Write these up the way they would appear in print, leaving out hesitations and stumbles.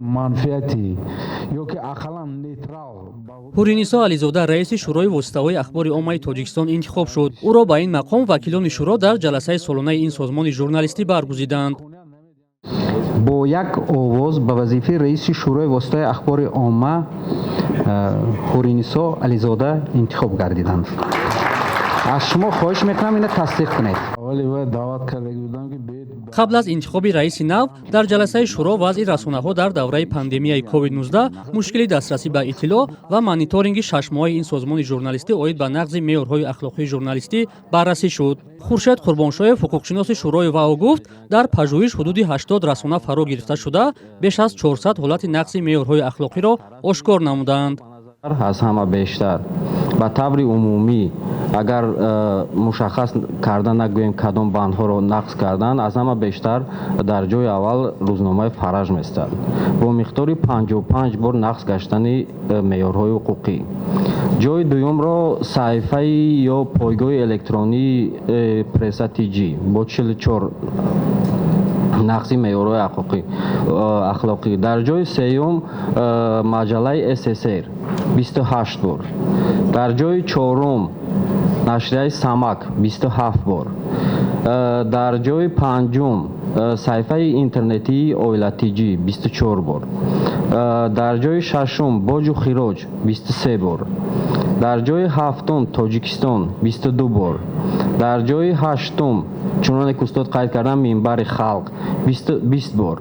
Манфиати ё ки ақаллан нейтрал. Ҳуринисо Ализода раиси Шӯрои воситаҳои ахбори оммаи Тоҷикистон интихоб шуд. Ӯро ба ин мақом вакилони шӯро дар ҷаласаи солонаи ин созмони журналистӣ баргузиданд. Бо як овоз ба вазифаи раиси Шӯрои воситаи ахбори омма Ҳуринисо Ализода интихоб гардиданд. Аз шумо хоҳиш мекунам, ина тасдиқ кунед. Вале бояд даъват кардаги будам, ки биед. Қабл аз интихоби раиси нав дар ҷаласаи шӯро вазъи расонаҳо дар давраи пандемияи COVID-19, мушкили дастрасӣ ба иттилоъ ва мониторинги 6-моҳаи ин созмони журналистӣ оид ба нақзи меъёрҳои ахлоқии журналистӣ баррасӣ шуд. Хуршед Қурбоншоев, ҳуқуқшиноси шӯрои ВАО, гуфт, дар пажӯҳиш ҳудуди 80 расона фаро гирифта шуда, беш аз 400 ҳолати нақзи меъёрҳои ахлоқиро ошкор намуданд. Аз ҳама бештар, ба таври умумӣ, агар мушаххас карда нагӯем, кадом бандҳоро нақз карданд, аз ҳама бештар дар ҷои аввал рӯзномаи «Фараҷ» местад бо миқдори 55 бор нақз гаштани меъёрҳои ҳуқуқӣ. Ҷои дуюмро саҳифаи ё пойгоҳи электронии «Пресса ТЖ» бо 44 нақзи меъёрҳои ахлоқӣ. Дар ҷои сеюм маҷаллаи «ССР» 28 бор, дар ҷои чорум нашрияи «Самак» 27 бор, дар ҷои панҷум саҳифаи интернетии «Оила ТЖ» 24 бор, дар ҷои шашум «Боҷу хироҷ» 23 бор, дар ҷои ҳафтум «Тоҷикистон» 22 бор, дар ҷои ҳаштум, чуноне ки устод қайд карданд, «Минбари халқ» 20 бор,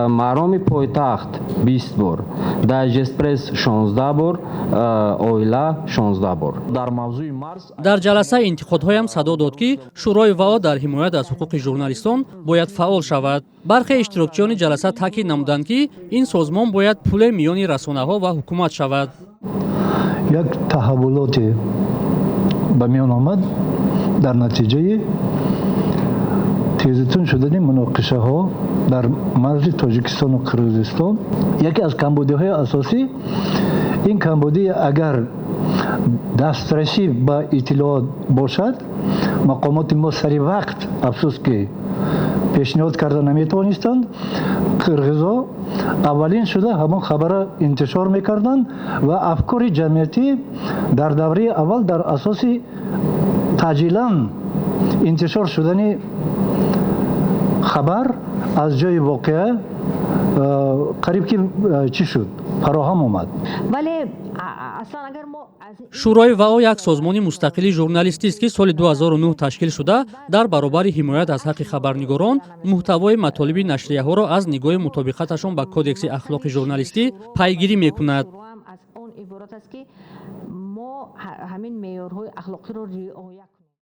«Мароми пойтахт» 20 бор, «Дайджест Пресс» 16 бор, «Оила» 16 бор. Дар мавзӯи марз. Дар ҷаласа интиқодҳоям садо дод, ки шӯрои ВАО дар ҳимоят аз ҳуқуқи журналистон бояд фаъол шавад. Бархе иштирокчиёни ҷаласа таъкид намуданд, ки ин созмон бояд пуле миёни расонаҳо ва ҳукумат шавад. Як таҳаввулоте ба миён омад дар натиҷаи тезутун шудани муноқишаҳо дар марзи Тоҷикистону Қирғизистон. Яке аз камбудиҳои асосӣ ин камбудӣ, агар дастрасӣ ба иттилоот бошад, мақомоти мо сари вақт, афсӯс ки, пешниҳод карда наметавонистанд. Қирғизо аввалин шуда ҳамон хабара интишор мекарданд ва афкори ҷамъиятӣ дар давраи аввал дар асоси таъҷилан интишор шудани хабар аз ҷои воқеа қариб ки чӣ шуд, фароҳам омад. Вале аслан агар мо Шӯрои ВАО як созмони мустақили журналистист, ки соли 2009 ташкил шуда, дар баробари ҳимоят аз ҳаққи хабарнигорон, муҳтавои матолиби нашрияҳоро аз нигоҳи мутобиқаташон ба кодекси ахлоқи журналистӣ пайгирӣ мекунад. Аз он иборат аст, ки мо ҳамин меъёрҳои ахлоқиро риоя